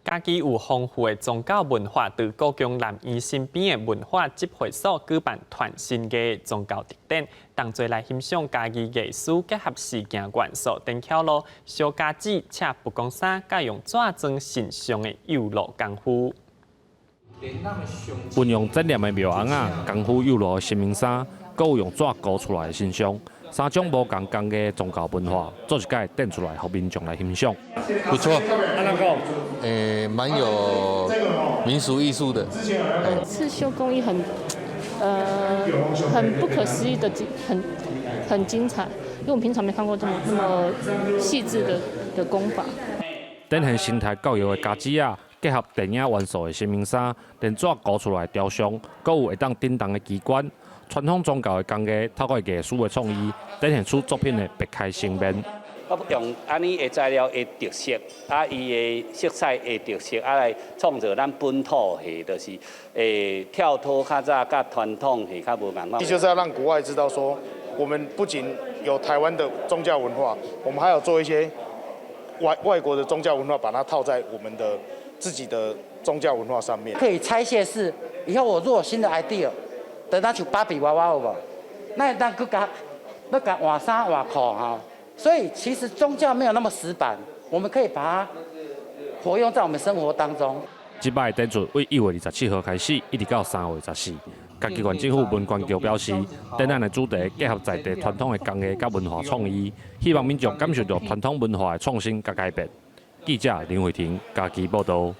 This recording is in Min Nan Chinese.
嘉義有豐富的宗教文化，佇故宮南院身邊的文化集會所舉辦全新的宗教特展，同齊來欣賞嘉義藝師結合事件元素，燈巧路、燒家紙、車布公衫，佮用紙裝神像的幼路功夫。運用展覽的廟尪仔，功夫幼路的神明衫，閣有用紙糊出來的神像，三種無仝工藝宗教文化，做一擺展出來，予民眾來欣賞。不錯，欸，蠻有民俗藝術的。刺繡工藝很不可思議的精，很精彩，因為我們平常沒看過這麼那麼細緻的工法。展現生態教育的家子仔，結合電影元素的神明衫，連紙糊出來的雕像，閣有會當振動的機關，傳統宗教的工藝，透過藝術的創意，展現出作品的別開生面。我用按呢的材料的特色，啊，伊的色彩的特色，啊，來創造咱本土戲，就是會跳脫較早佮傳統戲較無仝款。就是要讓國外知道說，我們不僅有台灣的宗教文化，我們還有做一些外國的宗教文化，把它套在我們的自己的宗教文化上面。可以拆卸式，以後我若有新的 idea，等它像芭比娃娃有無？那咱閣共欲共換衫換褲哈。所以其實宗教沒有那麼死板，我們可以把它活用在我們生活當中。這擺展出為1月27號開始，一直到3月14。嘉義縣政府文管局表示，展覽的主題結合在地傳統的工藝佮文化創意，希望民眾感受到傳統文化的創新佮改變。記者林慧婷嘉義報道。